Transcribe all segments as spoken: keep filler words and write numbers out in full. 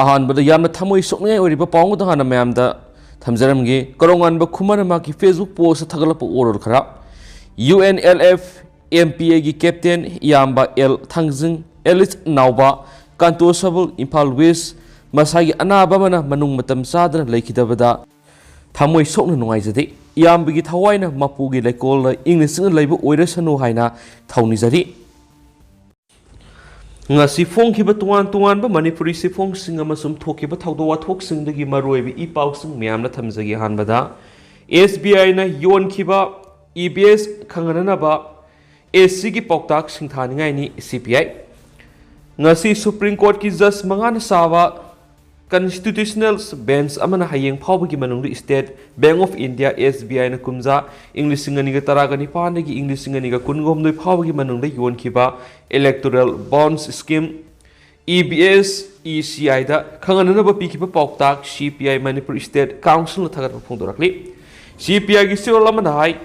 ꯑꯍꯥꯟꯕꯗ ꯌꯥꯝꯅ ꯊꯃꯣꯏ ꯁꯣꯛꯅꯤꯡꯉꯥꯏ ꯑꯣꯏꯔꯤꯕ ꯄꯥꯎ ꯑꯃꯗ ꯍꯥꯟꯅ ꯃꯌꯥꯝꯗ ꯊꯝꯖꯔꯝꯒꯦ꯫ ꯀꯣꯔꯧꯉꯥꯟꯕ ꯈꯨꯃꯟꯅ ꯃꯍꯥꯛꯀꯤ Facebook ꯄꯣꯁꯇ ꯊꯥꯒꯠꯂꯛꯄ ꯋꯥꯔꯣꯜ ꯈꯔ꯫ U N L F M P ꯑꯦꯒꯤ captain Iyamba L Thangjing, alias Naoba, Kanto Sabal, Imphal west, ꯃꯁꯥꯒꯤ ꯑꯅꯥꯕ ꯑꯃꯅ ꯃꯅꯨꯡ ꯃꯇꯝ ꯆꯥꯗꯅ ꯂꯩꯈꯤꯗꯕꯗ ꯊꯃꯣꯏ ꯁꯣꯛꯅ ꯅꯨꯡꯉꯥꯏꯖꯗꯦ꯫ ꯏꯌꯥꯝꯕꯒꯤ ꯊꯋꯥꯏꯅ ꯃꯄꯨꯒꯤ ꯂꯩꯀꯣꯜꯗ ꯏꯪꯅ ꯆꯤꯛꯅ ꯂꯩꯕ ꯑꯣꯏꯔꯁꯅꯨ ꯍꯥꯏꯅ ꯊꯧꯅꯤꯖꯔꯤ꯫ ꯉꯁꯤ ꯐꯣꯡꯈꯤꯕ ꯇꯣꯉꯥꯟ ꯇꯣꯉꯥꯟꯕ ꯃꯅꯤꯄꯨꯔꯤ ꯆꯦꯐꯣꯡꯁꯤꯡ ꯑꯃꯁꯨꯡ ꯊꯣꯛꯈꯤꯕ ꯊꯧꯗꯣꯛ ꯋꯥꯊꯣꯛꯁꯤꯡꯗꯒꯤ ꯃꯔꯨꯑꯣꯏꯕ ꯏ ꯄꯥꯎꯁꯤꯡ ꯃꯌꯥꯝꯅ ꯊꯝꯖꯒꯦ꯫ ꯑꯍꯥꯟꯕꯗ, ꯑꯦꯁ ꯕꯤ ꯑꯥꯏꯅ ꯌꯣꯟꯈꯤꯕ ꯏ ꯕꯤ ꯑꯦꯁ ꯈꯪꯍꯟꯅꯅꯕ ꯑꯦꯁ ꯁꯤꯒꯤ ꯄꯥꯎꯇꯥꯛ ꯁꯤꯡꯊꯥꯅꯤꯡꯉꯥꯏꯅꯤ, ꯁꯤ ꯄꯤ ꯑꯥꯏ꯫ ꯉꯁꯤ ꯁꯨꯄ꯭ꯔꯤꯝ ꯀꯣꯔꯠꯀꯤ ꯖꯖ ꯃꯉꯥꯅ ꯁꯥꯕ ꯀꯟꯁꯇꯤꯇ꯭ꯌꯨꯁꯅꯦꯜ ꯕꯦꯟꯆ ꯑꯃꯅ ꯍꯌꯦꯡ ꯐꯥꯎꯕꯒꯤ ꯃꯅꯨꯡꯗ State Bank of India, S B ꯑꯥꯏꯅ ꯀꯨꯝꯖꯥ ꯏꯪ ꯂꯤꯁꯤꯡ ꯑꯅꯤꯒ ꯇꯔꯥꯒ ꯅꯤꯄꯥꯟꯗꯒꯤ ꯏꯪ ꯂꯤꯁꯤꯡ ꯑꯅꯤꯒ ꯀꯨꯟꯒ ꯍꯨꯝꯗꯣꯏ ꯐꯥꯎꯕꯒꯤ ꯃꯅꯨꯡꯗ ꯌꯣꯟꯈꯤꯕ electoral bonds scheme, E B S E C ꯑꯥꯏꯗ ꯈꯪꯍꯟꯅꯅꯕ ꯄꯤꯈꯤꯕ ꯄꯥꯎꯇꯥꯛ ꯁꯤ ꯄꯤ ꯑꯥꯏ ꯃꯅꯤꯄꯨꯔ ꯁ꯭ꯇꯦꯠ ꯀꯥꯎꯟꯁꯤꯜꯅ ꯊꯥꯒꯠꯄ ꯐꯣꯡꯗꯣꯔꯛꯂꯤ꯫ ꯁꯤ ꯄꯤ ꯑꯥꯏꯒꯤ ꯆꯦꯔꯣꯜ ꯑꯃꯅ ꯍꯥꯏ,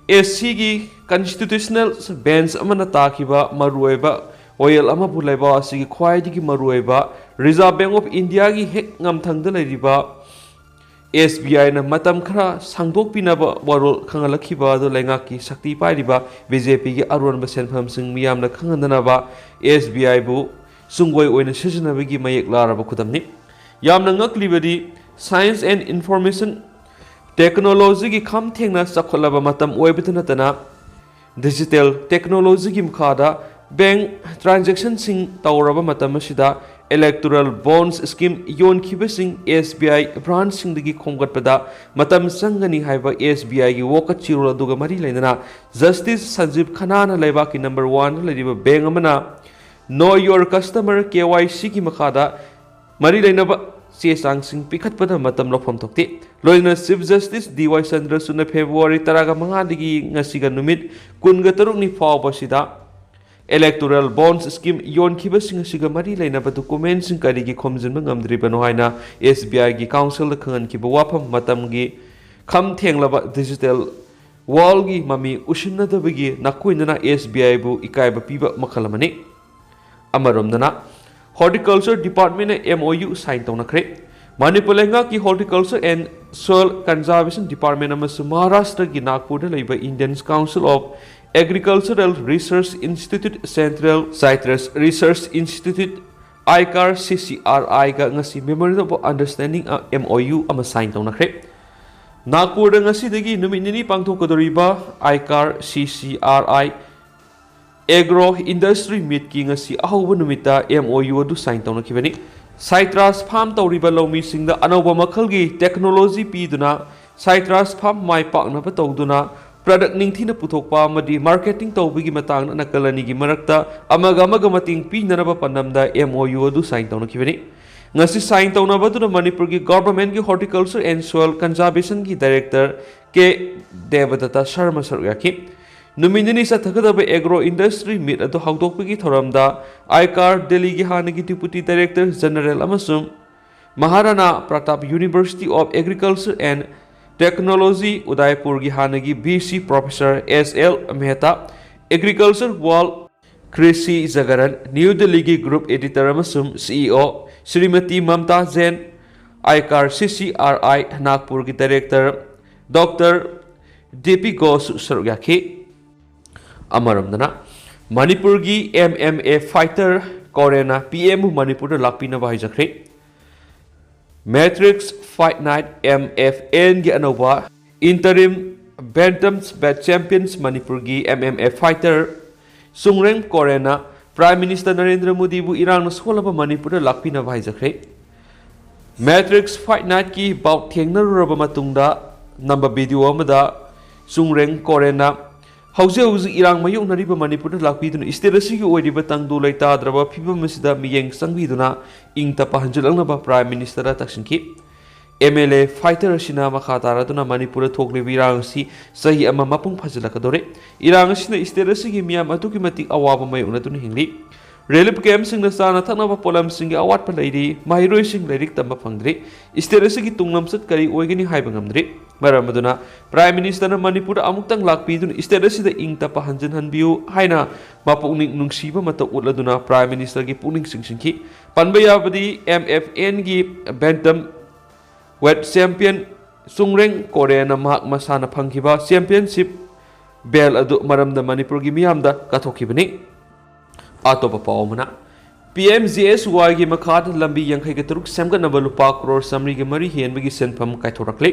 ꯑꯦꯁ ꯁꯤꯒꯤ ꯀꯟꯁꯇꯤꯇ꯭ꯌꯨꯁꯅꯦꯜ ꯕꯦꯟꯆ ꯑꯃꯅ ꯇꯥꯈꯤꯕ ꯃꯔꯨꯑꯣꯏꯕ ꯋꯥꯌꯦꯜ ꯑꯃꯕꯨ ꯂꯩꯕꯥꯛ ꯑꯁꯤꯒꯤ ꯈ꯭ꯋꯥꯏꯗꯒꯤ ꯃꯔꯨꯑꯣꯏꯕ ꯔꯤꯖꯥꯔꯚ ꯕꯦꯡꯛ ꯑꯣꯐ ꯏꯟꯗꯤꯌꯥꯒꯤ ꯍꯦꯛ ꯉꯝꯊꯪꯗ ꯂꯩꯔꯤꯕ ꯑꯦꯁ ꯕꯤ ꯑꯥꯏꯅ ꯃꯇꯝ ꯈꯔ ꯁꯥꯡꯗꯣꯛꯄꯤꯅꯕ ꯋꯥꯔꯣꯜ ꯈꯪꯍꯜꯂꯛꯈꯤꯕ ꯑꯗꯨ ꯂꯩꯉꯥꯛꯀꯤ ꯁꯛꯇꯤ ꯄꯥꯏꯔꯤꯕ ꯕꯤ ꯖꯦ ꯄꯤꯒꯤ ꯑꯔꯣꯟꯕ ꯁꯦꯟꯐꯝꯁꯤꯡ ꯃꯤꯌꯥꯝꯅ ꯈꯪꯍꯟꯗꯅꯕ ꯑꯦꯁ ꯕꯤ ꯑꯥꯏꯕꯨ ꯁꯨꯡꯑꯣꯏ ꯑꯣꯏꯅ ꯁꯤꯖꯤꯟꯅꯕꯒꯤ ꯃꯌꯦꯛ ꯂꯥꯔꯕ ꯈꯨꯗꯝꯅꯤ꯫ ꯌꯥꯝꯅ ꯉꯛꯂꯤꯕꯗꯤ, science and information technologyꯒꯤ ꯈꯝ ꯊꯦꯡꯅ ꯆꯥꯎꯈꯠꯂꯕ ꯃꯇꯝ ꯑꯣꯏꯕꯇ ꯅꯠꯇꯅ, ꯗꯤꯖꯤꯇꯦꯜ ꯇꯦꯛꯅꯣꯂꯣꯖꯤꯒꯤ ꯃꯈꯥꯗ ꯕꯦꯡꯛ ꯇ꯭ꯔꯥꯟꯖꯦꯛꯁꯟꯁꯤꯡ ꯇꯧꯔꯕ ꯃꯇꯝ ꯑꯁꯤꯗ, ꯏꯂꯦꯛꯇꯣꯔꯦꯜ ꯕꯣꯟꯁ ꯁ꯭ꯀꯤꯝ ꯌꯣꯟꯈꯤꯕꯁꯤꯡ ꯑꯦꯁ ꯕꯤ ꯑꯥꯏ ꯕ꯭ꯔꯥꯟꯆꯁꯤꯡꯗꯒꯤ ꯈꯣꯝꯒꯠꯄꯗ ꯃꯇꯝ ꯆꯪꯒꯅꯤ ꯍꯥꯏꯕ ꯑꯦꯁ ꯕꯤ ꯑꯥꯏꯒꯤ ꯋꯥꯀꯠ ꯆꯦꯔꯣꯜ ꯑꯗꯨꯒ ꯃꯔꯤ ꯂꯩꯅꯅ, ꯖꯁꯇꯤꯁ ꯁꯟꯖꯤꯕ ꯈꯟꯅꯥꯅ ꯂꯩꯕꯥꯛꯀꯤ ꯅꯝꯕꯔ ꯋꯥꯟꯗ ꯂꯩꯔꯤꯕ ꯕꯦꯡꯛ ꯑꯃꯅ Know Your Customer, K Y ꯁꯤꯒꯤ ꯃꯈꯥꯗ ꯃꯔꯤ ꯂꯩꯅꯕ ꯆꯦ ꯆꯥꯡꯁꯤꯡ ꯄꯤꯈꯠꯄꯗ ꯃꯇꯝ ꯂꯧꯐꯝ ꯊꯣꯛꯇꯦ꯫ ꯂꯣꯏꯅꯅ ꯆꯤꯐ ꯖꯁꯇꯤꯁ ꯗꯤ ꯋꯥꯏ ꯆꯟꯗ꯭ꯔꯆꯨꯗꯅ ꯐꯦꯕ꯭ꯔꯨꯋꯥꯔꯤ ꯇꯔꯥꯒ ꯃꯉꯥꯗꯒꯤ ꯉꯁꯤꯒ ꯅꯨꯃꯤꯠ ꯀꯨꯟꯒ ꯇꯔꯨꯛꯅꯤ ꯐꯥꯎꯕꯁꯤꯗ ꯏꯂꯦꯛꯇꯣꯔꯦꯜ ꯕꯣꯟꯁ ꯁ꯭ꯀꯤꯝ ꯌꯣꯟꯈꯤꯕꯁꯤꯡ ꯑꯁꯤꯒ ꯃꯔꯤ ꯂꯩꯅꯕ ꯗꯣꯀꯨꯃꯦꯟꯁꯤꯡ ꯀꯔꯤꯒꯤ ꯈꯣꯝꯖꯤꯟꯕ ꯉꯝꯗ꯭ꯔꯤꯕꯅꯣ ꯍꯥꯏꯅ ꯑꯦꯁ ꯕꯤ ꯑꯥꯏꯒꯤ ꯀꯥꯎꯟꯁꯤꯜꯗ ꯈꯪꯍꯟꯈꯤꯕ ꯋꯥꯐꯝ ꯃꯇꯝꯒꯤ ꯈꯝ ꯊꯦꯡꯂꯕ ꯗꯤꯖꯤꯇꯦꯜ ꯋꯥꯔꯜꯒꯤ ꯃꯃꯤ ꯎꯁꯤꯟꯅꯗꯕꯒꯤ ꯅꯥꯀꯣꯏꯅꯅ ꯑꯦꯁ ꯕꯤ ꯑꯥꯏꯕꯨ ꯏꯀꯥꯏꯕ ꯄꯤꯕ ꯃꯈꯜ ꯑꯃꯅꯤ꯫ ꯑꯃꯔꯣꯝꯗꯅ, Horticulture Department ꯅ M O U sign ꯇꯧꯅꯈ꯭ꯔꯦ꯫ Manipur ꯂꯩꯉꯥꯛꯀꯤ Horticulture and Soil Conservation Department ꯑꯃꯁꯨꯡ ꯃꯍꯥꯔꯥꯁꯇ꯭ꯔꯒꯤ ꯅꯥꯒꯄꯨꯔꯗ ꯂꯩꯕ Indian Council of Agricultural Research Institute, Central Citrus Research Institute, ICAR C C R I ꯒ ꯉꯁꯤ Memorandum of Understanding, M O U ꯑꯃ sign ꯇꯧꯅꯈ꯭ꯔꯦ꯫ ꯅꯥꯒꯄꯨꯔꯗ ꯉꯁꯤꯗꯒꯤ ꯅꯨꯃꯤꯠ ꯅꯤꯅꯤ ꯄꯥꯡꯊꯣꯛꯀꯗꯧꯔꯤꯕ ICAR C C R I Agro Industry Meet ꯀꯤ ꯉꯁꯤ ꯑꯍꯧꯕ ꯅꯨꯃꯤꯠꯇ M O U ꯑꯗꯨ sign ꯇꯧꯅꯈꯤꯕꯅꯤ꯫ Citrus farm ꯇꯧꯔꯤꯕ ꯂꯧꯃꯤꯁꯤꯡꯗ ꯑꯅꯧꯕ ꯃꯈꯜꯒꯤ technology ꯄꯤꯗꯨꯅ citrus farm ꯃꯥꯏ ꯄꯥꯛꯅꯕ ꯇꯧꯗꯨꯅ product ꯅꯤꯡꯊꯤꯅ ꯄꯨꯊꯣꯛꯄ ꯑꯃꯗꯤ marketing ꯇꯧꯕꯒꯤ ꯃꯇꯥꯡꯗ ꯅꯥꯀꯜ ꯑꯅꯤꯒꯤ ꯃꯔꯛꯇ ꯑꯃꯒ ꯑꯃꯒ ꯃꯇꯦꯡ ꯄꯤꯅꯅꯕ ꯄꯥꯟꯗꯝꯗ M O U ꯑꯗꯨ sign ꯇꯧꯅꯈꯤꯕꯅꯤ꯫ ꯉꯁꯤ sign ꯇꯧꯅꯕ ꯑꯗꯨꯅ ꯃꯅꯤꯄꯨꯔꯒꯤ government ꯀꯤ Horticulture and Soil Conservation ꯒꯤ Director K ꯗꯦꯕꯗꯠꯇ ꯁꯔꯃ ꯁꯔꯨꯛ ꯌꯥꯈꯤ꯫ ꯅꯨꯃꯤꯠ ꯅꯤꯅꯤ ꯆꯠꯊꯒꯗꯕ Agro Industry Meet ꯑꯗꯨ ꯍꯧꯗꯣꯛꯄꯒꯤ ꯊꯧꯔꯝꯗ ICAR ꯗꯦꯜꯂꯤꯒꯤ ꯍꯥꯟꯅꯒꯤ Deputy Director General ꯑꯃꯁꯨꯡ ꯃꯍꯥꯔꯥꯅꯥ Pratap University of Agriculture and Technology, ꯎꯗꯥꯏꯄꯨꯔꯒꯤ ꯍꯥꯟꯅꯒꯤ V C Professor S L Mehta, Agriculture World, Krishi Jagaran, new ꯗꯦꯜꯂꯤꯒꯤ Group Editor ꯑꯃꯁꯨꯡ C E O Shrimati Mamta Jain, ICAR C C R I ꯅꯥꯒꯄꯨꯔꯒꯤ Director Doctor D P ꯒꯣꯁꯁꯨ ꯁꯔꯨꯛ ꯌꯥꯈꯤ꯫ ꯑꯃꯔꯣꯝꯗꯅ, ꯃꯅꯤꯄꯨꯔꯒꯤ M M A fighter ꯀꯣꯔꯦꯟꯅ P M ꯕꯨ ꯃꯅꯤꯄꯨꯔꯗ ꯂꯥꯛꯄꯤꯅꯕ ꯍꯥꯏꯖꯈ꯭ꯔꯦ꯫ Matrix Fight Night M F N ꯒꯤ ꯑꯅꯧꯕ Interim Bantamweight Champions ꯃꯅꯤꯄꯨꯔꯒꯤ M M A fighter ꯆꯨꯡꯔꯦꯡ ꯀꯣꯔꯦꯟꯅ Prime Minister Narendra ꯃꯣꯗꯤꯕꯨ ꯏꯔꯥꯡꯅ ꯁꯣꯜꯂꯕ ꯃꯅꯤꯄꯨꯔꯗ ꯂꯥꯛꯄꯤꯅꯕ ꯍꯥꯏꯖꯈ꯭ꯔꯦ꯫ Matrix Fight Night ꯀꯤ bout ꯊꯦꯡꯅꯔꯨꯔꯕ ꯃꯇꯨꯡꯗ ꯅꯝꯕ video ꯑꯃꯗ ꯆꯨꯡꯔꯦꯡ ꯀꯣꯔꯦꯟꯅ ꯍꯧꯖꯤꯛ ꯍꯧꯖꯤꯛ ꯏꯔꯥꯡ ꯃꯥꯌꯣꯛꯅꯔꯤꯕ ꯃꯅꯤꯄꯨꯔꯗ ꯂꯥꯛꯄꯤꯗꯨꯅ state ꯑꯁꯤꯒꯤ ꯑꯣꯏꯔꯤꯕ ꯇꯪꯗꯨ ꯂꯩꯇꯥꯗ꯭ꯔꯕ ꯐꯤꯕꯝ ꯑꯁꯤꯗ ꯃꯤꯠꯌꯦꯡ ꯆꯪꯕꯤꯗꯨꯅ ꯏꯪ ꯇꯞꯄ ꯍꯟꯖꯤꯜꯂꯛꯅꯕ Prime Minister ꯇꯛꯁꯤꯟꯈꯤ꯫ M L A fighter ꯑꯁꯤꯅ ꯃꯈꯥ ꯇꯥꯔꯗꯨꯅ ꯃꯅꯤꯄꯨꯔꯗ ꯊꯣꯛꯂꯤꯕ ꯏꯔꯥꯡ ꯑꯁꯤ ꯆꯍꯤ ꯑꯃ ꯃꯄꯨꯡ ꯐꯥꯖꯤꯜꯂꯛꯀꯗꯧꯔꯦ꯫ ꯏꯔꯥꯡ ꯑꯁꯤꯅ state ꯑꯁꯤꯒꯤ ꯃꯤꯌꯥꯝ ꯑꯗꯨꯛꯀꯤ ꯃꯇꯤꯛ ꯑꯋꯥꯕ ꯃꯥꯌꯣꯛꯅꯗꯨꯅ ꯍꯤꯡꯂꯤ꯫ ꯔꯤꯂꯤꯐ ꯀꯦꯝꯞꯁꯤꯡꯅ ꯆꯥꯅ ꯊꯛꯅꯕ ꯄꯣꯠꯂꯝꯁꯤꯡꯒꯤ ꯑꯋꯥꯠꯄ ꯂꯩꯔꯤ꯫ ꯃꯍꯩꯔꯣꯏꯁꯤꯡ ꯂꯥꯏꯔꯤꯛ ꯇꯝꯕ ꯐꯪꯗ꯭ꯔꯤ꯫ ꯁ꯭ꯇꯦꯠ ꯑꯁꯤꯒꯤ ꯇꯨꯡ ꯂꯝꯆꯠ ꯀꯔꯤ ꯑꯣꯏꯒꯅꯤ ꯍꯥꯏꯕ ꯉꯝꯗ꯭ꯔꯤ꯫ ꯃꯔꯝ ꯑꯗꯨꯅ ꯄ꯭ꯔꯥꯏꯝ ꯃꯤꯅꯤꯁꯇꯔꯅ ꯃꯅꯤꯄꯨꯔꯗ ꯑꯃꯨꯛꯇꯪ ꯂꯥꯛꯄꯤꯗꯨꯅ ꯁ꯭ꯇꯦꯠ ꯑꯁꯤꯗ ꯏꯪ ꯇꯞꯄ ꯍꯟꯖꯤꯟꯍꯟꯕꯤꯌꯨ ꯍꯥꯏꯅ ꯃꯄꯨꯛꯅꯤꯡ ꯅꯨꯡꯁꯤꯕ ꯃꯇꯧ ꯎꯠꯂꯗꯨꯅ ꯄ꯭ꯔꯥꯏꯝ ꯃꯤꯅꯤꯁꯇꯔꯒꯤ ꯄꯨꯛꯅꯤꯡ ꯆꯤꯡꯁꯤꯟꯈꯤ꯫ ꯄꯟꯕ ꯌꯥꯕꯗꯤ, ꯑꯦꯝ ꯑꯦꯐ ꯑꯦꯟꯒꯤ ꯕꯦꯟꯇꯝ ꯋꯦꯠ ꯆꯦꯝꯄꯤꯌꯟ ꯆꯨꯡꯔꯦꯡ ꯀꯣꯔꯦꯅ ꯃꯍꯥꯛ ꯃꯁꯥꯅ ꯐꯪꯈꯤꯕ ꯆꯦꯝꯄꯤꯌꯟꯁꯤꯞ ꯕꯦꯜ ꯑꯗꯨ ꯃꯔꯝꯗ ꯃꯅꯤꯄꯨꯔꯒꯤ ꯃꯤꯌꯥꯝꯗ ꯀꯠꯊꯣꯛꯈꯤꯕꯅꯤ꯫ ꯑꯇꯣꯞꯄ ꯄꯥꯎ ꯑꯃꯅ, ꯄꯤ ꯑꯦꯝ ꯖꯤ ꯑꯦꯁ ꯋꯥꯏꯒꯤ ꯃꯈꯥꯗ ꯂꯝꯕꯤ ꯌꯥꯡꯈꯩꯒ ꯇꯔꯨꯛ ꯁꯦꯝꯒꯠꯅꯕ ꯂꯨꯄꯥ ꯀ꯭ꯔꯣꯔ ꯆꯥꯃꯔꯤꯒ ꯃꯔꯤ ꯍꯦꯟꯕꯒꯤ ꯁꯦꯟꯐꯝ ꯀꯥꯏꯊꯣꯔꯛꯂꯤ꯫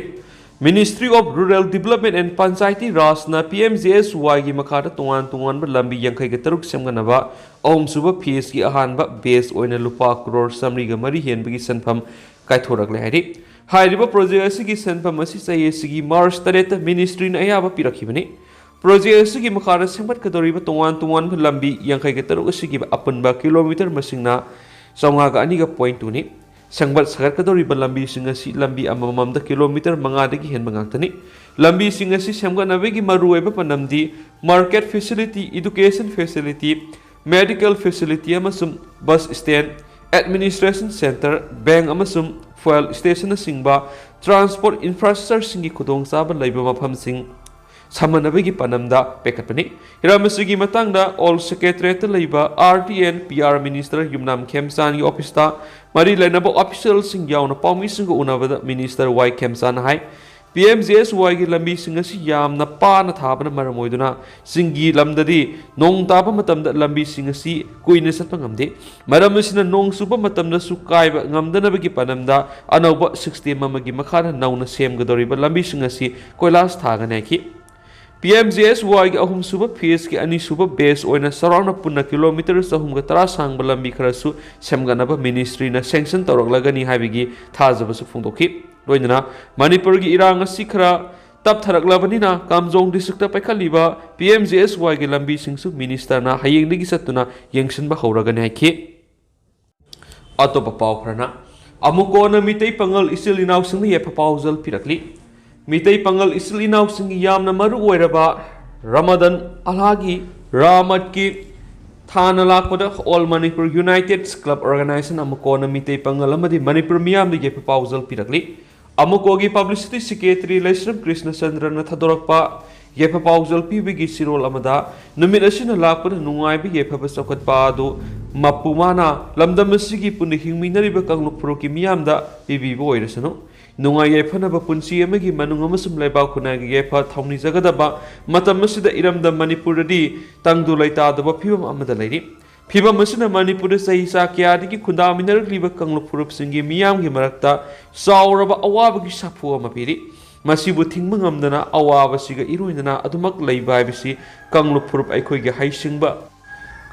Ministry of Rural Development and Panchayati Rajꯅ ꯄꯤ ꯑꯦꯝ ꯖꯤ ꯑꯦꯁ ꯋꯥꯏꯒꯤ ꯃꯈꯥꯗ ꯇꯣꯉꯥꯟ ꯇꯣꯉꯥꯟꯕ ꯂꯝꯕꯤ ꯌꯥꯡꯈꯩꯒ ꯇꯔꯨꯛ ꯁꯦꯝꯒꯠꯅꯕ ꯑꯍꯨꯝꯁꯨꯕ ꯐꯦꯖꯀꯤ ꯑꯍꯥꯟꯕ ꯕꯦꯆ ꯑꯣꯏꯅ ꯂꯨꯄꯥ ꯀ꯭ꯔꯣꯔ ꯆꯥꯃꯔꯤꯒ ꯃꯔꯤ ꯍꯦꯟꯕꯒꯤ ꯁꯦꯟꯐꯝ ꯀꯥꯏꯊꯣꯔꯛꯂꯦ ꯍꯥꯏꯔꯤ꯫ ꯍꯥꯏꯔꯤꯕ ꯄ꯭ꯔꯣꯖꯦꯛ ꯑꯁꯤꯒꯤ ꯁꯦꯟꯐꯝ ꯑꯁꯤ ꯆꯍꯤ ꯑꯁꯤꯒꯤ ꯃꯥꯔꯆ ꯇꯔꯦꯠꯇ ꯃꯤꯅꯤꯁꯇ꯭ꯔꯤꯅ ꯑꯌꯥꯕ ꯄꯤꯔꯛꯈꯤꯕꯅꯤ꯫ ꯄ꯭ꯔꯣꯖꯦꯛ ꯑꯁꯤꯒꯤ ꯃꯈꯥꯗ ꯁꯦꯝꯒꯠꯀꯗꯧꯔꯤꯕ ꯇꯣꯉꯥꯟ ꯇꯣꯉꯥꯟꯕ ꯂꯝꯕꯤ ꯌꯥꯡꯈꯩꯒ ꯇꯔꯨꯛ ꯑꯁꯤꯒꯤ ꯑꯄꯨꯟꯕ ꯀꯤꯂꯣꯃꯤꯇꯔ ꯃꯁꯤꯡꯅ ꯆꯥꯝꯃꯉꯥꯒ ꯑꯅꯤꯒ ꯄꯣꯏꯟ ꯇꯨꯅꯤ꯫ ꯁꯦꯝꯒꯠ ꯁꯥꯒꯠꯀꯗꯧꯔꯤꯕ ꯂꯝꯕꯤꯁꯤꯡ ꯑꯁꯤ ꯂꯝꯕꯤ ꯑꯃꯃꯝꯗ ꯀꯤꯂꯣꯃꯤꯇꯔ ꯃꯉꯥꯗꯒꯤ ꯍꯦꯟꯕ ꯉꯥꯛꯇꯅꯤ꯫ ꯂꯝꯕꯤꯁꯤꯡ ꯑꯁꯤ ꯁꯦꯝꯒꯠꯅꯕꯒꯤ ꯃꯔꯨꯑꯣꯏꯕ ꯄꯥꯟꯗꯝꯗꯤ market facility, education facility, medical facility ꯑꯃꯁꯨꯡ bus stand, administration centre, bank ꯑꯃꯁꯨꯡ fuel stationꯅꯆꯤꯡꯕ transport infrastructureꯁꯤꯡꯒꯤ ꯈꯨꯗꯣꯡꯆꯥꯕ ꯂꯩꯕ ꯃꯐꯝꯁꯤꯡ ꯁꯝꯍꯟꯅꯕꯒꯤ ꯄꯥꯟꯗꯝꯗ ꯄꯤꯈꯠꯄꯅꯤ꯫ ꯍꯤꯔꯝ ꯑꯁꯤꯒꯤ ꯃꯇꯥꯡꯗ ꯑꯣꯜ ꯁꯦꯀ꯭ꯔꯦꯇꯔꯤꯌꯦꯠꯇ ꯂꯩꯕ R D N P R minister Yumnam ꯈꯦꯝꯆꯥꯟꯒꯤ ꯑꯣꯐꯤꯁꯇ ꯃꯔꯤ ꯂꯩꯅꯕ ꯑꯣꯐꯤꯁꯤꯌꯦꯜꯁꯤꯡ ꯌꯥꯎꯅ ꯄꯥꯎꯃꯤꯁꯤꯡꯒ ꯎꯅꯕꯗ ꯃꯤꯅꯤꯁꯇꯔ ꯋꯥꯏ ꯈꯦꯝꯆꯥꯟꯅ ꯍꯥꯏ, ꯄꯤ ꯑꯦꯝ ꯖꯤ ꯑꯦꯁ ꯋꯥꯏꯒꯤ ꯂꯝꯕꯤꯁꯤꯡ ꯑꯁꯤ ꯌꯥꯝꯅ ꯄꯥꯅ ꯊꯥꯕꯅ ꯃꯔꯝ ꯑꯣꯏꯗꯨꯅ ꯆꯤꯡꯒꯤ ꯂꯝꯗꯗꯤ ꯅꯣꯡ ꯇꯥꯕ ꯃꯇꯝꯗ ꯂꯝꯕꯤꯁꯤꯡ ꯑꯁꯤ ꯀꯨꯏꯅ ꯆꯠꯄ ꯉꯝꯗꯦ꯫ ꯃꯔꯝ ꯑꯁꯤꯅ ꯅꯣꯡ ꯆꯨꯕ ꯃꯇꯝꯗꯁꯨ ꯀꯥꯏꯕ ꯉꯝꯗꯅꯕꯒꯤ ꯄꯥꯟꯗꯝꯗ ꯑꯅꯧꯕ ꯁꯤꯁꯇꯦꯝ ꯑꯃꯒꯤ ꯃꯈꯥꯗ ꯅꯧꯅ ꯁꯦꯝꯒꯗꯧꯔꯤꯕ ꯂꯝꯕꯤꯁꯤꯡ ꯑꯁꯤ ꯀꯣꯏꯂꯥꯁ ꯊꯥꯒꯅꯤ ꯍꯥꯏꯈꯤ꯫ ꯄꯤ ꯑꯦꯝ ꯖꯤ ꯑꯦꯁ ꯋꯥꯏꯒꯤ ꯑꯍꯨꯝꯁꯨꯕ ꯐꯦꯖꯀꯤ ꯑꯅꯤꯁꯨꯕ ꯕꯦꯆ ꯑꯣꯏꯅ ꯆꯥꯎꯔꯥꯛꯅ ꯄꯨꯟꯅ ꯀꯤꯂꯣꯃꯤꯇꯔ ꯆꯍꯨꯝꯒ ꯇꯔꯥ ꯁꯥꯡꯕ ꯂꯝꯕꯤ ꯈꯔꯁꯨ ꯁꯦꯝꯒꯠꯅꯕ ꯃꯤꯅꯤꯁꯇ꯭ꯔꯤꯅ ꯁꯦꯡꯁꯟ ꯇꯧꯔꯛꯂꯒꯅꯤ ꯍꯥꯏꯕꯒꯤ ꯊꯥꯖꯕꯁꯨ ꯐꯣꯡꯗꯣꯛꯈꯤ꯫ ꯂꯣꯏꯅꯅ ꯃꯅꯤꯄꯨꯔꯒꯤ ꯏꯔꯥꯡ ꯑꯁꯤ ꯈꯔ ꯇꯞꯊꯔꯛꯂꯕꯅꯤꯅ ꯀꯥꯝꯖꯣꯡ ꯗꯤꯁꯇ꯭ꯔꯤꯛꯇ ꯄꯥꯏꯈꯠꯂꯤꯕ ꯄꯤ ꯑꯦꯝ ꯖꯤ ꯑꯦꯁ ꯋꯥꯏꯒꯤ ꯂꯝꯕꯤꯁꯤꯡꯁꯨ ꯃꯤꯅꯤꯁꯇꯔꯅ ꯍꯌꯦꯡꯗꯒꯤ ꯆꯠꯇꯨꯅ ꯌꯦꯡꯁꯤꯟꯕ ꯍꯧꯔꯒꯅꯤ ꯍꯥꯏꯈꯤ꯫ ꯑꯇꯣꯞꯄ ꯄꯥꯎ ꯈꯔꯅ, ꯑꯃꯨꯛ ꯀꯣꯟꯅ ꯃꯤꯇꯩ ꯄꯥꯉꯜ ꯏꯆꯤꯜ ꯏꯅꯥꯎꯁꯤꯡꯅ ꯌꯥꯏꯐ ꯄꯥꯎꯖꯦꯜ ꯄꯤꯔꯛꯂꯤ꯫ ꯃꯤꯇꯩ ꯄꯥꯉꯜ ꯏꯆꯤꯜ ꯏꯅꯥꯎꯁꯤꯡꯒꯤ ꯌꯥꯝꯅ ꯃꯔꯨ ꯑꯣꯏꯔꯕ ꯔꯃꯗꯟ ꯑꯜꯍꯥꯒꯤ ꯔꯥꯃꯠꯀꯤ ꯊꯥꯅ ꯂꯥꯛꯄꯗ All Manipur United Club Organization, ꯑꯃꯀꯣꯅ Meitei ꯄꯥꯉꯜ ꯑꯃꯗꯤ ꯃꯅꯤꯄꯨꯔ ꯃꯤꯌꯥꯝꯗ ꯌꯥꯏꯐ ꯄꯥꯎꯖꯦꯜ ꯄꯤꯔꯛꯂꯤ꯫ ꯑꯃꯀꯣꯒꯤ publicity secretary ꯂꯩꯁ꯭ꯔꯝ ꯀ꯭ꯔꯤꯁꯅ ꯆꯟꯗ꯭ꯔꯅ ꯊꯥꯗꯣꯔꯛꯄ ꯌꯥꯏꯐ ꯄꯥꯎꯖꯦꯜ ꯄꯤꯕꯒꯤ ꯆꯤꯔꯣꯜ ꯑꯃꯗ, ꯅꯨꯃꯤꯠ ꯑꯁꯤꯅ ꯂꯥꯛꯄꯗ ꯅꯨꯡꯉꯥꯏꯕ ꯌꯥꯏꯐꯕ ꯆꯥꯎꯈꯠꯄ ꯑꯗꯨ ꯃꯄꯨ ꯃꯥꯅ ꯂꯝꯗꯝ ꯑꯁꯤꯒꯤ ꯄꯨꯟꯅ ꯍꯤꯡꯃꯤꯟꯅꯔꯤꯕ ꯀꯥꯡꯂꯨꯞ ꯐꯨꯔꯨꯞꯀꯤ ꯃꯤꯌꯥꯝꯗ ꯄꯤꯕꯤꯕ ꯑꯣꯏꯔꯁꯅꯨ꯫ ꯅꯨꯡꯉꯥꯏ ꯌꯥꯏꯐꯅꯕ ꯄꯨꯟꯁꯤ ꯑꯃꯒꯤ ꯃꯅꯨꯡ ꯑꯃꯁꯨꯡ ꯂꯩꯕꯥꯛ ꯈꯨꯟꯅꯥꯏꯒꯤ ꯌꯥꯏꯐ ꯊꯧꯅꯤꯖꯒꯗꯕ ꯃꯇꯝ ꯑꯁꯤꯗ ꯏꯔꯝꯗꯝ ꯃꯅꯤꯄꯨꯔꯗꯗꯤ ꯇꯪꯗꯨ ꯂꯩꯇꯥꯗꯕ ꯐꯤꯕꯝ ꯑꯃꯗ ꯂꯩꯔꯤ꯫ ꯐꯤꯕꯝ ꯑꯁꯤꯅ ꯃꯅꯤꯄꯨꯔꯗ ꯆꯍꯤ ꯆꯥ ꯀꯌꯥꯗꯒꯤ ꯈꯨꯟꯗꯥꯃꯤꯟꯅꯔꯛꯂꯤꯕ ꯀꯥꯡꯂꯨꯞ ꯐꯨꯔꯨꯞꯁꯤꯡꯒꯤ ꯃꯤꯌꯥꯝꯒꯤ ꯃꯔꯛꯇ ꯆꯥꯎꯔꯕ ꯑꯋꯥꯕꯒꯤ ꯁꯥꯐꯨ ꯑꯃ ꯄꯤꯔꯤ꯫ ꯃꯁꯤꯕꯨ ꯊꯤꯡꯕ ꯉꯝꯗꯅ ꯑꯋꯥꯕꯁꯤꯒ ꯏꯔꯣꯏꯅꯅ ꯑꯗꯨꯃꯛ ꯂꯩꯕ ꯍꯥꯏꯕꯁꯤ ꯀꯥꯡꯂꯨꯞ ꯐꯨꯔꯨꯞ ꯑꯩꯈꯣꯏꯒꯤ ꯍꯩꯁꯤꯡꯕ,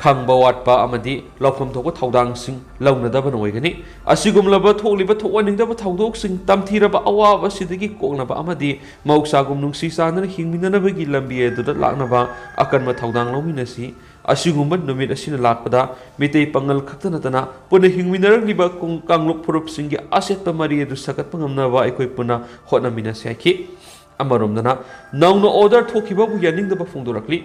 ꯈꯪꯕ ꯋꯥꯠꯄ ꯑꯃꯗꯤ ꯂꯧꯐꯝ ꯊꯣꯛꯄ ꯊꯧꯗꯥꯡꯁꯤꯡ ꯂꯧꯅꯗꯕꯅ ꯑꯣꯏꯒꯅꯤ꯫ ꯑꯁꯤꯒꯨꯝꯂꯕ ꯊꯣꯛꯂꯤꯕ ꯊꯣꯛꯍꯟꯅꯤꯡꯗꯕ ꯊꯧꯗꯣꯛꯁꯤꯡ, ꯇꯝꯊꯤꯔꯕ ꯑꯋꯥꯕ ꯑꯁꯤꯗꯒꯤ ꯀꯣꯛꯅꯕ ꯑꯃꯗꯤ ꯃꯍꯧꯁꯥꯒꯨꯝ ꯅꯨꯡꯁꯤ ꯆꯥꯟꯅꯅ ꯍꯤꯡꯃꯤꯟꯅꯅꯕꯒꯤ ꯂꯝꯕꯤ ꯑꯗꯨꯗ ꯂꯥꯛꯅꯕ ꯑꯀꯟꯕ ꯊꯧꯗꯥꯡ ꯂꯧꯃꯤꯟꯅꯁꯤ꯫ ꯑꯁꯤꯒꯨꯝꯕ ꯅꯨꯃꯤꯠ ꯑꯁꯤꯅ ꯂꯥꯛꯄꯗ ꯃꯤꯇꯩ ꯄꯥꯉꯜ ꯈꯛꯇ ꯅꯠꯇꯅ ꯄꯨꯟꯅ ꯍꯤꯡꯃꯤꯟꯅꯔꯛꯂꯤꯕ ꯀꯨꯡ-, ꯀꯥꯡꯂꯨꯞ ꯐꯨꯔꯨꯞꯁꯤꯡꯒꯤ ꯑꯆꯦꯠꯄ ꯃꯔꯤ ꯑꯗꯨ ꯁꯥꯒꯠꯄ ꯉꯝꯅꯕ ꯑꯩꯈꯣꯏ ꯄꯨꯟꯅ ꯍꯣꯠꯅꯃꯤꯟꯅꯁꯤ ꯍꯥꯏꯈꯤ꯫ ꯑꯃꯔꯣꯝꯗꯅ ꯅꯧꯅ order ꯊꯣꯛꯈꯤꯕꯕꯨ ꯌꯥꯅꯤꯡꯗꯕ ꯐꯣꯡꯗꯣꯔꯛꯂꯤ꯫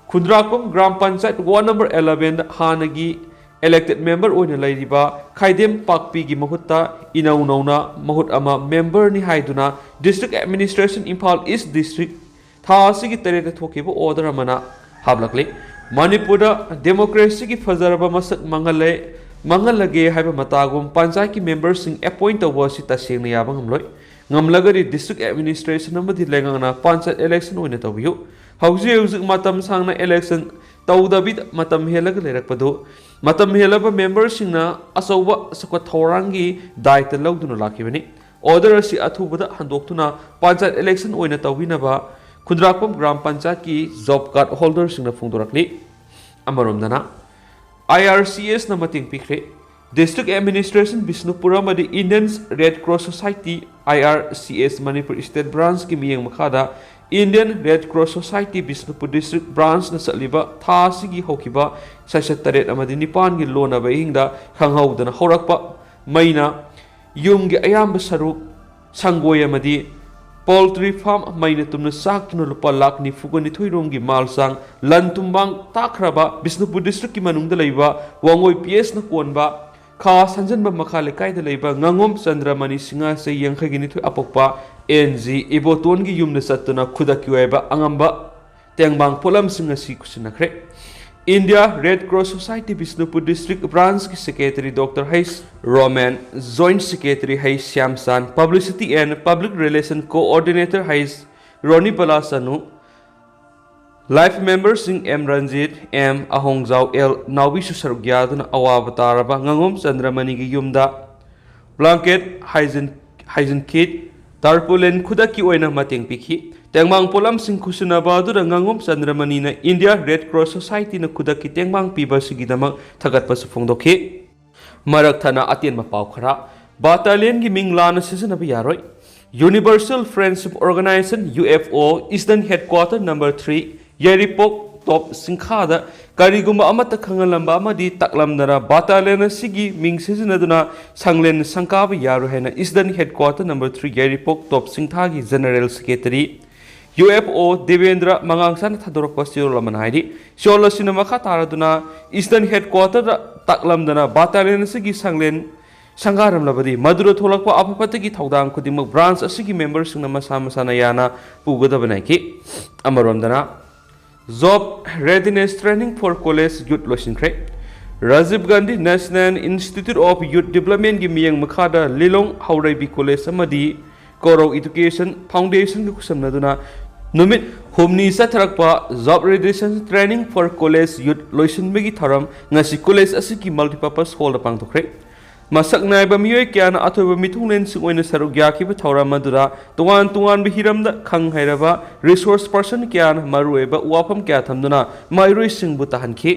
ꯈꯨꯟꯗ꯭ꯔꯥꯛꯄꯝ gram panchayat ward number eleven ꯍꯥꯟꯅꯒꯤ elected member ꯑꯣꯏꯅ ꯂꯩꯔꯤꯕ ꯈꯥꯏꯗꯦꯝ ꯄꯥꯛꯄꯤꯒꯤ ꯃꯍꯨꯠꯇ ꯏꯅꯧ ꯅꯧꯅ ꯃꯍꯨꯠ ꯑꯃ memberꯅꯤ ꯍꯥꯏꯗꯨꯅ District Administration, Imphal East District, ꯊꯥ ꯑꯁꯤꯒꯤ ꯇꯔꯦꯠꯇ ꯊꯣꯛꯈꯤꯕ order ꯑꯃꯅ ꯍꯥꯞꯂꯛꯂꯤ꯫ ꯃꯅꯤꯄꯨꯔꯗ democracyꯒꯤ ꯐꯖꯔꯕ ꯃꯁꯛ ꯃꯥꯡꯍꯜꯂꯦ, ꯃꯥꯡꯍꯜꯂꯒꯦ ꯍꯥꯏꯕ ꯃꯇꯥꯒꯨꯝ ꯄꯟꯆꯥꯌꯠꯀꯤ memberꯁꯤꯡ appoint ꯇꯧꯕ ꯑꯁꯤ ꯇꯁꯦꯡꯅ ꯌꯥꯕ ꯉꯝꯂꯣꯏ꯫ ꯉꯝꯂꯒꯗꯤ District Administration ꯑꯃꯗꯤ ꯂꯩꯉꯥꯛꯅ ꯄꯟꯆꯥꯌꯠ election ꯑꯣꯏꯅ ꯇꯧꯕꯤꯌꯨ꯫ ꯍꯧꯖꯤꯛ ꯍꯧꯖꯤꯛ ꯃꯇꯝ ꯁꯥꯡꯅ election ꯇꯧꯗꯕꯤꯗ ꯃꯇꯝ ꯍꯦꯜꯂꯒ ꯂꯩꯔꯛꯄꯗꯨ ꯃꯇꯝ ꯍꯦꯜꯂꯕ memberꯁꯤꯡꯅ ꯑꯆꯧꯕ ꯆꯥꯎꯈꯠ ꯊꯧꯔꯥꯡꯒꯤ ꯗꯥꯏꯇ ꯂꯧꯗꯨꯅ ꯂꯥꯛꯈꯤꯕꯅꯤ꯫ Order ꯑꯁꯤ ꯑꯊꯨꯕꯗ ꯍꯟꯗꯣꯛꯇꯨꯅ ꯄꯟꯆꯥꯌꯠ election ꯑꯣꯏꯅ ꯇꯧꯕꯤꯅꯕ ꯈꯨꯟꯗ꯭ꯔꯥꯛꯄꯝ ꯒ꯭ꯔꯥꯝ ꯄꯟꯆꯥꯌꯠꯀꯤ job card holderꯁꯤꯡꯅ ꯐꯣꯡꯗꯣꯔꯛꯂꯤ꯫ ꯑꯃꯔꯣꯝꯗꯅ IRCSꯅ ꯃꯇꯦꯡ ꯄꯤꯈ꯭ꯔꯦ꯫ District Administration ꯕꯤꯁꯅꯨꯄꯨꯔ ꯑꯃꯗꯤ Indian Red Cross Society, IRCS, Manipur State Branchꯀꯤ ꯃꯤꯠꯌꯦꯡ ꯃꯈꯥꯗ Indian Red Cross Society Bishnupur District Branchꯅ ꯆꯠꯂꯤꯕ ꯊꯥ ꯑꯁꯤꯒꯤ ꯍꯧꯈꯤꯕ ꯁꯦꯁꯟ ꯇꯔꯦꯠ ꯑꯃꯗꯤ ꯅꯤꯄꯥꯟꯒꯤ ꯂꯣꯟꯅꯕ ꯑꯍꯤꯡꯗ ꯈꯪꯍꯧꯗꯅ ꯍꯧꯔꯛꯄ ꯃꯩꯅ ꯌꯨꯝꯒꯤ ꯑꯌꯥꯝꯕ ꯁꯔꯨꯛ ꯁꯪꯒꯣꯏ ꯑꯃꯗꯤ Poultry farm ꯃꯩꯅ ꯇꯨꯝꯅ ꯆꯥꯛꯇꯨꯅ ꯂꯨꯄꯥ ꯂꯥꯈ ꯅꯤꯐꯨꯒ ꯅꯤꯊꯣꯏ ꯔꯣꯝꯒꯤ ꯃꯥꯜ ꯆꯥꯡ ꯂꯟ ꯊꯨꯝ ꯃꯥꯡ ꯇꯥꯛꯈ꯭ꯔꯕ ꯕꯤꯁꯅꯨꯄꯨꯔ districtꯀꯤ ꯃꯅꯨꯡꯗ ꯂꯩꯕ ꯋꯥꯡꯉꯣꯏ P Sꯅ ꯀꯣꯟꯕ ꯈꯥ ꯁꯟꯖꯟꯕ ꯃꯈꯥ ꯂꯩꯀꯥꯏꯗ ꯂꯩꯕ ꯉꯥꯉꯣꯝ ꯆꯟꯗ꯭ꯔꯃꯅꯤ ꯁꯤꯡꯍꯥ ꯆꯍꯤ ꯌꯥꯡꯈꯩꯒꯤ ꯅꯤꯊꯣꯏ ꯑꯄꯣꯛꯄ N G ꯏꯕꯣꯇꯣꯟꯒꯤ ꯌꯨꯝꯗ ꯆꯠꯇꯨꯅ ꯈꯨꯗꯛꯀꯤ ꯑꯣꯏꯕ ꯑꯉꯝꯕ ꯇꯦꯡꯕꯥꯡ ꯄꯣꯠꯂꯝꯁꯤꯡ ꯑꯁꯤ ꯈꯨꯠꯁꯤꯟꯅꯈ꯭ꯔꯦ꯫ India Red Cross Society Bishnupur District Branchꯀꯤ Secretary Doctor H Roman, Joint Secretary H Shyamchan, Publicity and Public Relation Coordinator H Ronnie Balasanu, Life Memberꯁꯤꯡ M Ranjit, M Ahongjao, L ꯅꯥꯎꯕꯤꯁꯨ ꯁꯔꯨꯛ ꯌꯥꯗꯨꯅ ꯑꯋꯥꯕ ꯇꯥꯔꯕ ꯉꯥꯉꯣꯝ ꯆꯟꯗ꯭ꯔꯃꯅꯤꯒꯤ ꯌꯨꯝꯗ blanket, hygiene, hygiene kit, tarpaulin ꯈꯨꯗꯛꯀꯤ ꯑꯣꯏꯅ ꯃꯇꯦꯡ ꯄꯤꯈꯤ꯫ ꯇꯦꯡꯕꯥꯡ ꯄꯣꯠꯂꯝꯁꯤꯡ ꯈꯨꯠꯁꯤꯟꯅꯕ ꯑꯗꯨꯗ ꯉꯥꯉꯣꯝ ꯆꯟꯗ꯭ꯔꯃꯅꯤꯅ India Red Cross Societyꯅ ꯈꯨꯗꯛꯀꯤ ꯇꯦꯡꯕꯥꯡ ꯄꯤꯕ ꯑꯁꯤꯒꯤꯗꯃꯛ ꯊꯥꯒꯠꯄꯁꯨ ꯐꯣꯡꯗꯣꯛꯈꯤ꯫ ꯃꯔꯛ ꯊꯠꯅ ꯑꯇꯦꯟꯕ ꯄꯥꯎ ꯈꯔ꯫ Battalionꯒꯤ ꯃꯤꯡ ꯂꯥꯟꯅ ꯁꯤꯖꯤꯟꯅꯕ ꯌꯥꯔꯣꯏ꯫ Universal Friendship Organization, U F O, Eastern Headquarter number three, ꯌꯥꯏꯔꯤꯄꯣꯛ ꯇꯣꯞ ꯁꯤꯡꯈꯥꯗ ꯀꯔꯤꯒꯨꯝꯕ ꯑꯃꯠꯇ ꯈꯪꯍꯜꯂꯝꯕ ꯑꯃꯗꯤ ꯇꯥꯛꯂꯝꯗꯅ battalion ꯑꯁꯤꯒꯤ ꯃꯤꯡ ꯁꯤꯖꯤꯟꯅꯗꯨꯅ ꯁꯪꯂꯦꯟ ꯁꯪꯀꯥꯕ ꯌꯥꯔꯣꯏ ꯍꯥꯏꯅ Eastern Headquarter number three ꯌꯥꯏꯔꯤꯄꯣꯛ ꯇꯣꯞ ꯁꯤꯡꯈꯥꯒꯤ General Secretary, U F O, Debendra ꯃꯉꯥꯡꯁꯥꯅ ꯊꯥꯗꯣꯔꯛꯄ ꯆꯦꯔꯣꯜ ꯑꯃꯅ ꯍꯥꯏꯔꯤ꯫ ꯆꯦꯔꯣꯜ ꯑꯁꯤꯅ ꯃꯈꯥ ꯇꯥꯔꯗꯨꯅ Eastern Headquarterꯗ ꯇꯥꯛꯂꯝꯗꯅ battalion ꯑꯁꯤꯒꯤ ꯁꯪꯂꯦꯟ ꯁꯪꯒꯥꯔꯝꯂꯕꯗꯤ ꯃꯗꯨꯗ ꯊꯣꯛꯂꯛꯄ ꯑꯐ ꯐꯠꯇꯒꯤ ꯊꯧꯗꯥꯡ ꯈꯨꯗꯤꯡꯃꯛ branch ꯑꯁꯤꯒꯤ memberꯁꯤꯡꯅ ꯃꯁꯥ ꯃꯁꯥꯅ ꯌꯥꯅ ꯄꯨꯒꯗꯕꯅꯤ ꯍꯥꯏꯈꯤ꯫ ꯑꯃꯔꯣꯝꯗꯅ Job Readiness Training for College Youth ꯂꯣꯏꯁꯤꯟꯈ꯭ꯔꯦ꯫ Rajiv Gandhi National Institute of Youth Developmentꯀꯤ ꯃꯤꯠꯌꯦꯡ ꯃꯈꯥꯗ ꯂꯤꯂꯣꯡ ꯍꯥꯎꯔꯩꯕꯤ College ꯑꯃꯗꯤ ꯀꯣꯔꯧ Education Foundationꯒ ꯈꯨꯠꯁꯝꯅꯗꯨꯅ ꯅꯨꯃꯤꯠ ꯍꯨꯝꯅꯤ ꯆꯠꯊꯔꯛꯄ Job Readiness Training for College Youth ꯂꯣꯏꯁꯤꯟꯕꯒꯤ ꯊꯧꯔꯝ ꯉꯁꯤ college ꯑꯁꯤꯒꯤ multipurpose hallꯗ ꯄꯥꯡꯊꯣꯛꯈ꯭ꯔꯦ꯫ ꯃꯁꯛ ꯅꯥꯏꯕ ꯃꯤꯑꯣꯏ ꯀꯌꯥꯅ ꯑꯊꯣꯏꯕ ꯃꯤꯊꯨꯡꯂꯦꯟꯁꯤꯡ ꯑꯣꯏꯅ ꯁꯔꯨꯛ ꯌꯥꯈꯤꯕ ꯊꯧꯔꯝ ꯑꯗꯨꯗ ꯇꯣꯉꯥꯟ ꯇꯣꯉꯥꯟꯕ ꯍꯤꯔꯝꯗ ꯈꯪ ꯍꯩꯔꯕ resource person ꯀꯌꯥꯅ ꯃꯔꯨꯑꯣꯏꯕ ꯋꯥꯐꯝ ꯀꯌꯥ ꯊꯝꯗꯨꯅ ꯃꯍꯩꯔꯣꯏꯁꯤꯡꯕꯨ ꯇꯥꯍꯟꯈꯤ꯫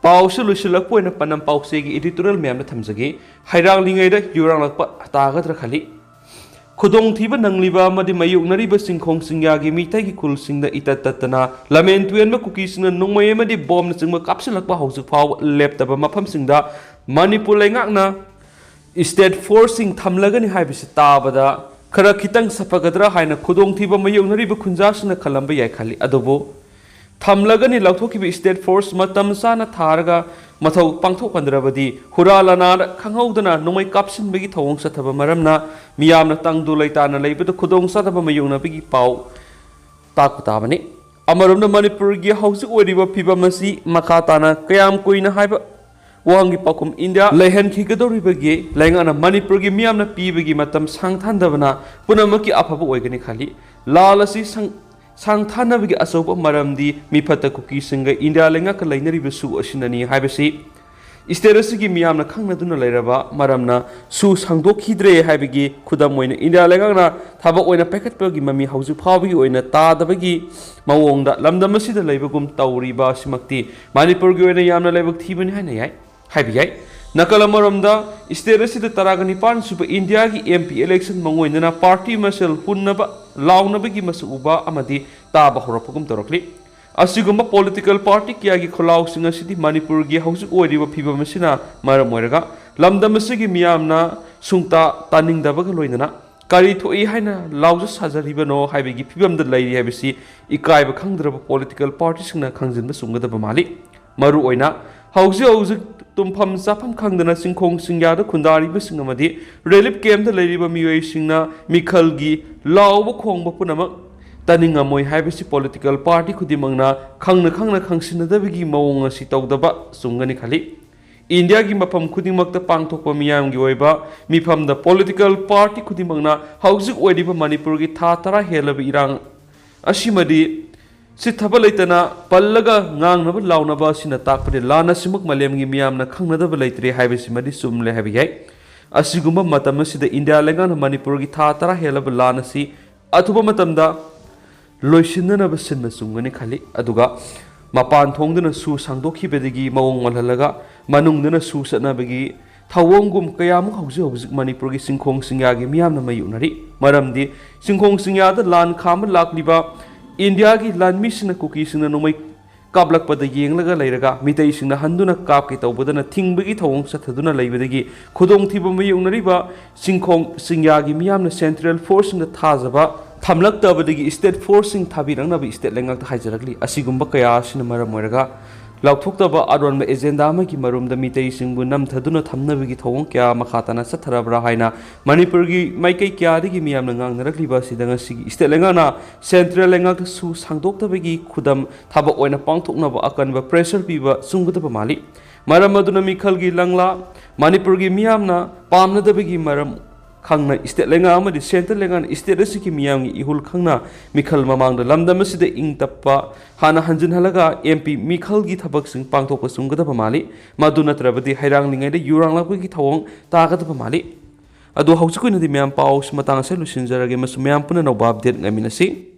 ꯄꯥꯎꯁꯨ ꯂꯣꯏꯁꯤꯜꯂꯛꯄ ꯑꯣꯏꯅ ꯄꯅꯝ ꯄꯥꯎꯆꯦꯒꯤ editorial ꯃꯌꯥꯝꯗ ꯊꯝꯖꯒꯦ꯫ ꯍꯩꯔꯥꯡꯂꯤꯉꯩꯗ ꯌꯨꯔꯥꯡꯂꯛꯄ ꯇꯥꯒꯗ꯭ꯔꯥ ꯈꯜꯂꯤ꯫ ꯈꯨꯗꯣꯡꯊꯤꯕ ꯅꯪꯂꯤꯕ ꯑꯃꯗꯤ ꯃꯥꯌꯣꯛꯅꯔꯤꯕ ꯆꯤꯡꯈꯣꯡ ꯆꯤꯡꯌꯥꯒꯤ ꯃꯤꯇꯩꯒꯤ ꯈꯨꯜꯁꯤꯡꯗ ꯏꯇꯠ ꯇꯠꯇꯅ ꯂꯝꯍꯦꯟ ꯇꯨꯍꯦꯟꯕ ꯀꯨꯀꯤꯁꯤꯡꯅ ꯅꯣꯡꯃꯩ ꯑꯃꯗꯤ ꯕꯣꯝꯅꯆꯤꯡꯕ ꯀꯥꯞꯁꯤꯜꯂꯛꯄ ꯍꯧꯖꯤꯛ ꯐꯥꯎꯕ ꯂꯦꯞꯇꯕ ꯃꯐꯝꯁꯤꯡꯗ ꯃꯅꯤꯄꯨꯔ ꯂꯩꯉꯥꯛꯅ state forceꯁꯤꯡ ꯊꯝꯂꯒꯅꯤ ꯍꯥꯏꯕꯁꯤ ꯇꯥꯕꯗ ꯈꯔ ꯈꯤꯇꯪ ꯁꯥꯐꯒꯗ꯭ꯔꯥ ꯍꯥꯏꯅ ꯈꯨꯗꯣꯡꯊꯤꯕ ꯃꯥꯌꯣꯛꯅꯔꯤꯕ ꯈꯨꯟꯖꯥꯁꯤꯡꯅ ꯈꯜꯂꯝꯕ ꯌꯥꯏ ꯈꯜꯂꯤ꯫ ꯑꯗꯨꯕꯨ ꯊꯝꯂꯒꯅꯤ ꯂꯧꯊꯣꯛꯈꯤꯕ state force ꯃꯇꯝ ꯆꯥꯅ ꯊꯥꯔꯒ ꯃꯊꯧ ꯄꯥꯡꯊꯣꯛꯍꯟꯗ꯭ꯔꯕꯗꯤ ꯍꯨꯔꯥ ꯂꯅꯥꯗ ꯈꯪꯍꯧꯗꯅ ꯅꯣꯡꯃꯩ ꯀꯥꯞꯁꯤꯟꯕꯒꯤ ꯊꯧꯑꯣꯡ ꯆꯠꯊꯕ ꯃꯔꯝꯅ ꯃꯤꯌꯥꯝꯅ ꯇꯪꯗꯨ ꯂꯩꯇꯥꯅ ꯂꯩꯕꯗ ꯈꯨꯗꯣꯡꯆꯥꯗꯕ ꯃꯥꯌꯣꯛꯅꯕꯒꯤ ꯄꯥꯎ ꯇꯥꯛꯄ ꯇꯥꯕꯅꯤ꯫ ꯑꯃꯔꯣꯝꯗ ꯃꯅꯤꯄꯨꯔꯒꯤ ꯍꯧꯖꯤꯛ ꯑꯣꯏꯔꯤꯕ ꯐꯤꯕꯝ ꯑꯁꯤ ꯃꯈꯥ ꯇꯥꯅ ꯀꯌꯥꯝ ꯀꯨꯏꯅ ꯍꯥꯏꯕ ꯋꯥꯍꯪꯒꯤ ꯄꯥꯎꯈꯨꯝ ꯏꯟꯗꯤꯌꯥ ꯂꯩꯍꯟꯈꯤꯒꯗꯧꯔꯤꯕꯒꯤ ꯂꯩꯉꯥꯛꯅ ꯃꯅꯤꯄꯨꯔꯒꯤ ꯃꯤꯌꯥꯝꯅ ꯄꯤꯕꯒꯤ ꯃꯇꯝ ꯁꯥꯡꯊꯍꯟꯗꯕꯅ ꯄꯨꯝꯅꯃꯛꯀꯤ ꯑꯐꯕ ꯑꯣꯏꯒꯅꯤ ꯈꯜꯂꯤ꯫ ꯂꯥꯜ ꯑꯁꯤ ꯁꯪ-, ꯁꯥꯡꯊꯅꯕꯒꯤ ꯑꯆꯧꯕ ꯃꯔꯝꯗꯤ ꯃꯤꯐꯠꯇ ꯀꯨꯀꯤꯁꯤꯡꯒ ꯏꯟꯗꯤꯌꯥ ꯂꯩꯉꯥꯛꯀ ꯂꯩꯅꯔꯤꯕ ꯁꯨ ꯑꯁꯤꯅꯅꯤ ꯍꯥꯏꯕꯁꯤ state ꯑꯁꯤꯒꯤ ꯃꯤꯌꯥꯝꯅ ꯈꯪꯅꯗꯨꯅ ꯂꯩꯔꯕ ꯃꯔꯝꯅ ꯁꯨ ꯁꯥꯡꯗꯣꯛꯈꯤꯗ꯭ꯔꯦ ꯍꯥꯏꯕꯒꯤ ꯈꯨꯗꯝ ꯑꯣꯏꯅ ꯏꯟꯗꯤꯌꯥ ꯂꯩꯉꯥꯛꯅ ꯊꯕꯛ ꯑꯣꯏꯅ ꯄꯥꯏꯈꯠꯄꯒꯤ ꯃꯃꯤ ꯍꯧꯖꯤꯛ ꯐꯥꯎꯕꯒꯤ ꯑꯣꯏꯅ ꯇꯥꯗꯕꯒꯤ ꯃꯑꯣꯡꯗ ꯂꯝꯗꯝ ꯑꯁꯤꯗ ꯂꯩꯕꯒꯨꯝ ꯇꯧꯔꯤꯕ ꯑꯁꯤꯃꯛꯇꯤ ꯃꯅꯤꯄꯨꯔꯒꯤ ꯑꯣꯏꯅ ꯌꯥꯝꯅ ꯂꯥꯏꯕꯛ ꯊꯤꯕꯅꯤ ꯍꯥꯏꯅ ꯌꯥꯏ, ꯍꯥꯏꯕ ꯌꯥꯏ꯫ ꯅꯥꯀꯜ ꯑꯃꯔꯣꯝꯗ state ꯑꯁꯤꯗ ꯇꯔꯥꯒ ꯅꯤꯄꯥꯟ ꯁꯨꯕ ꯏꯟꯗꯤꯌꯥꯒꯤ M P election ꯃꯥꯡꯑꯣꯏꯅꯅ party ꯃꯁꯦꯜ ꯍꯨꯟꯅꯕ ꯂꯥꯎꯅꯕꯒꯤ ꯃꯁꯛ ꯎꯕ ꯑꯃꯗꯤ ꯇꯥꯕ ꯍꯧꯔꯛꯄꯒꯨꯝ ꯇꯧꯔꯛꯂꯤ꯫ ꯑꯁꯤꯒꯨꯝꯕ political party ꯀꯌꯥꯒꯤ ꯈꯣꯜꯂꯥꯎꯁꯤꯡ ꯑꯁꯤꯗꯤ ꯃꯅꯤꯄꯨꯔꯒꯤ ꯍꯧꯖꯤꯛ ꯑꯣꯏꯔꯤꯕ ꯐꯤꯕꯝ ꯑꯁꯤꯅ ꯃꯔꯝ ꯑꯣꯏꯔꯒ ꯂꯝꯗꯝ ꯑꯁꯤꯒꯤ ꯃꯤꯌꯥꯝꯅ ꯁꯨꯡꯇꯥ ꯇꯥꯅꯤꯡꯗꯕꯒ ꯂꯣꯏꯅꯅ ꯀꯔꯤ ꯊꯣꯛꯏ ꯍꯥꯏꯅ ꯂꯥꯎꯖ ꯁꯥꯖꯔꯤꯕꯅꯣ ꯍꯥꯏꯕꯒꯤ ꯐꯤꯕꯝꯗ ꯂꯩꯔꯤ ꯍꯥꯏꯕꯁꯤ ꯏꯀꯥꯏꯕ ꯈꯪꯗ꯭ꯔꯕ political partyꯁꯤꯡꯅ ꯈꯪꯖꯤꯟꯕ ꯆꯨꯝꯒꯗꯕ ꯃꯥꯜꯂꯤ꯫ ꯃꯔꯨꯑꯣꯏꯅ ꯍꯧꯖꯤꯛ ꯍꯧꯖꯤꯛ ꯇꯨꯝꯐꯝ ꯆꯥꯐꯝ ꯈꯪꯗꯅ ꯆꯤꯡꯈꯣꯡ ꯆꯤꯡꯌꯥꯗ ꯈꯨꯟꯗꯥꯔꯤꯕꯁꯤꯡ ꯑꯃꯗꯤ relief campꯇ ꯂꯩꯔꯤꯕ ꯃꯤꯑꯣꯏꯁꯤꯡꯅ ꯃꯤꯈꯜꯒꯤ ꯂꯥꯎꯕ ꯈꯣꯡꯕ ꯄꯨꯝꯅꯃꯛ ꯇꯥꯅꯤꯡꯉꯝꯃꯣꯏ ꯍꯥꯏꯕꯁꯤ political party ꯈꯨꯗꯤꯡꯃꯛꯅ ꯈꯪꯅ ꯈꯪꯅ ꯈꯪꯁꯤꯟꯅꯗꯕꯒꯤ ꯃꯑꯣꯡ ꯑꯁꯤ ꯇꯧꯗꯕ ꯆꯨꯝꯒꯅꯤ ꯈꯜꯂꯤ꯫ ꯏꯟꯗꯤꯌꯥꯒꯤ ꯃꯐꯝ ꯈꯨꯗꯤꯡꯃꯛꯇ ꯄꯥꯡꯊꯣꯛꯄ ꯃꯤꯌꯥꯝꯒꯤ ꯑꯣꯏꯕ ꯃꯤꯐꯝꯗ political party ꯈꯨꯗꯤꯡꯃꯛꯅ ꯍꯧꯖꯤꯛ ꯑꯣꯏꯔꯤꯕ ꯃꯅꯤꯄꯨꯔꯒꯤ ꯊꯥ ꯇꯔꯥ ꯍꯦꯜꯂꯕ ꯏꯔꯥꯡ ꯑꯁꯤꯃꯗꯤ ꯆꯤꯠꯊꯕ ꯂꯩꯇꯅ ꯄꯜꯂꯒ ꯉꯥꯡꯅꯕ ꯂꯥꯎꯅꯕ ꯑꯁꯤꯅ ꯇꯥꯛꯄꯗꯤ ꯂꯥꯟ ꯑꯁꯤꯃꯛ ꯃꯥꯂꯦꯝꯒꯤ ꯃꯤꯌꯥꯝꯅ ꯈꯪꯅꯗꯕ ꯂꯩꯇ꯭ꯔꯦ ꯍꯥꯏꯕꯁꯤꯃꯗꯤ ꯆꯨꯝꯂꯦ ꯍꯥꯏꯕ ꯌꯥꯏ꯫ ꯑꯁꯤꯒꯨꯝꯕ ꯃꯇꯝ ꯑꯁꯤꯗ ꯏꯟꯗꯤꯌꯥ ꯂꯩꯉꯥꯛꯅ ꯃꯅꯤꯄꯨꯔꯒꯤ ꯊꯥ ꯇꯔꯥ ꯍꯦꯜꯂꯕ ꯂꯥꯟ ꯑꯁꯤ ꯑꯊꯨꯕ ꯃꯇꯝꯗ ꯂꯣꯏꯁꯤꯟꯅꯅꯕ ꯁꯤꯟꯕ ꯆꯨꯝꯒꯅꯤ ꯈꯜꯂꯤ꯫ ꯑꯗꯨꯒ ꯃꯄꯥꯟ ꯊꯣꯡꯗꯨꯅ ꯁꯨ ꯁꯥꯡꯗꯣꯛꯈꯤꯕꯗꯒꯤ ꯃꯑꯣꯡ ꯑꯣꯜꯍꯜꯂꯒ ꯃꯅꯨꯡꯗꯅ ꯁꯨ ꯆꯠꯅꯕꯒꯤ ꯊꯧꯑꯣꯡꯒꯨꯝ ꯀꯌꯥꯃꯨꯛ ꯍꯧꯖꯤꯛ ꯍꯧꯖꯤꯛ ꯃꯅꯤꯄꯨꯔꯒꯤ ꯆꯤꯡꯈꯣꯡ ꯆꯤꯡꯌꯥꯒꯤ ꯃꯤꯌꯥꯝꯅ ꯃꯥꯌꯣꯛꯅꯔꯤ꯫ ꯃꯔꯝꯗꯤ ꯆꯤꯡꯈꯣꯡ ꯆꯤꯡꯌꯥꯗ ꯂꯥꯟ ꯈꯥꯝꯕ ꯂꯥꯛꯂꯤꯕ ꯏꯟꯗꯤꯌꯥꯒꯤ ꯂꯥꯟꯃꯤꯁꯤꯡꯅ ꯀꯨꯀꯤꯁꯤꯡꯅ ꯅꯣꯡꯃꯩ ꯀꯥꯞꯂꯛꯄꯗ ꯌꯦꯡꯂꯒ ꯂꯩꯔꯒ ꯃꯤꯇꯩꯁꯤꯡꯅ ꯍꯟꯗꯨꯅ ꯀꯥꯞꯀꯦ ꯇꯧꯕꯗꯅ ꯊꯤꯡꯕꯒꯤ ꯊꯧꯑꯣꯡ ꯆꯠꯊꯗꯨꯅ ꯂꯩꯕꯗꯒꯤ ꯈꯨꯗꯣꯡꯊꯤꯕ ꯃꯥꯌꯣꯛꯅꯔꯤꯕ ꯆꯤꯡꯈꯣꯡ ꯆꯤꯡꯌꯥꯒꯤ ꯃꯤꯌꯥꯝꯅ ꯁꯦꯟꯇ꯭ꯔꯦꯜ ꯐꯣꯔꯁꯁꯤꯡꯗ ꯊꯥꯖꯕ ꯊꯝꯂꯛꯇꯕꯗꯒꯤ ꯁ꯭ꯇꯦꯠ ꯐꯣꯔꯁꯁꯤꯡ ꯊꯥꯕꯤꯔꯛꯅꯕ ꯁ꯭ꯇꯦꯠ ꯂꯩꯉꯥꯛꯇ ꯍꯥꯏꯖꯔꯛꯂꯤ꯫ ꯑꯁꯤꯒꯨꯝꯕ ꯀꯌꯥ ꯑꯁꯤꯅ ꯃꯔꯝ ꯑꯣꯏꯔꯒ ꯂꯥꯎꯊꯣꯛꯇꯕ ꯑꯔꯣꯟꯕ ꯑꯦꯖꯦꯟꯗꯥ ꯑꯃꯒꯤ ꯃꯔꯨꯝꯗ ꯃꯤꯇꯩꯁꯤꯡꯕꯨ ꯅꯝꯊꯗꯨꯅ ꯊꯝꯅꯕꯒꯤ ꯊꯧꯑꯣꯡ ꯀꯌꯥ ꯃꯈꯥ ꯇꯥꯅ ꯆꯠꯊꯔꯕ꯭ꯔꯥ ꯍꯥꯏꯅ ꯃꯅꯤꯄꯨꯔꯒꯤ ꯃꯥꯏꯀꯩ ꯀꯌꯥꯗꯒꯤ ꯃꯤꯌꯥꯝꯅ ꯉꯥꯡꯅꯔꯛꯂꯤꯕ ꯑꯁꯤꯗ ꯉꯁꯤꯒꯤ ꯁ꯭ꯇꯦꯠ ꯂꯩꯉꯥꯛꯅ ꯁꯦꯟꯇ꯭ꯔꯦꯜ ꯂꯩꯉꯥꯛꯇꯁꯨ ꯁꯥꯡꯗꯣꯛꯇꯕꯒꯤ ꯈꯨꯗꯝ ꯊꯕꯛ ꯑꯣꯏꯅ ꯄꯥꯡꯊꯣꯛꯅꯕ ꯑꯀꯟꯕ ꯄ꯭ꯔꯦꯁꯔ ꯄꯤꯕ ꯆꯨꯝꯒꯗꯕ ꯃꯥꯜꯂꯤ꯫ ꯃꯔꯝ ꯑꯗꯨꯅ ꯃꯤꯈꯜꯒꯤ ꯂꯪꯂꯥ ꯃꯅꯤꯄꯨꯔꯒꯤ ꯃꯤꯌꯥꯝꯅ ꯄꯥꯝꯅꯗꯕꯒꯤ ꯃꯔꯝ ꯈꯪꯅ ꯁ꯭ꯇꯦꯠ ꯂꯩꯉꯥꯛ ꯑꯃꯗꯤ ꯁꯦꯟꯇ꯭ꯔꯦꯜ ꯂꯩꯉꯥꯛꯅ ꯁ꯭ꯇꯦꯠ ꯑꯁꯤꯒꯤ ꯃꯤꯌꯥꯝꯒꯤ ꯏꯍꯨꯜ ꯈꯪꯅ ꯃꯤꯈꯜ ꯃꯃꯥꯡꯗ ꯂꯝꯗꯝ ꯑꯁꯤꯗ ꯏꯪ ꯇꯞꯄ ꯍꯥꯟꯅ ꯍꯟꯖꯤꯟꯍꯜꯂꯒ ꯑꯦꯝ ꯄꯤ ꯃꯤꯈꯜꯒꯤ ꯊꯕꯛꯁꯤꯡ ꯄꯥꯡꯊꯣꯛꯄ ꯆꯨꯝꯒꯗꯕ ꯃꯥꯜꯂꯤ꯫ ꯃꯗꯨ ꯅꯠꯇ꯭ꯔꯕꯗꯤ ꯍꯩꯔꯥꯡꯂꯤꯉꯩꯗ ꯌꯨꯔꯥꯡꯂꯛꯄꯒꯤ ꯊꯧꯑꯣꯡ ꯇꯥꯒꯗꯕ ꯃꯥꯜꯂꯤ꯫ ꯑꯗꯣ ꯍꯧꯖꯤꯛ ꯑꯣꯏꯅꯗꯤ ꯃꯌꯥꯝ ꯄꯥꯎꯁꯤ ꯃꯇꯥꯡ ꯑꯁꯤꯗ ꯂꯣꯏꯁꯤꯟꯖꯔꯒꯦ ꯑꯃꯁꯨꯡ ꯃꯌꯥꯝ ꯄꯨꯟꯅ ꯑꯅꯧꯕ ꯑꯞꯗꯦꯠ ꯉꯥꯏꯃꯤꯟꯅꯁꯤ꯫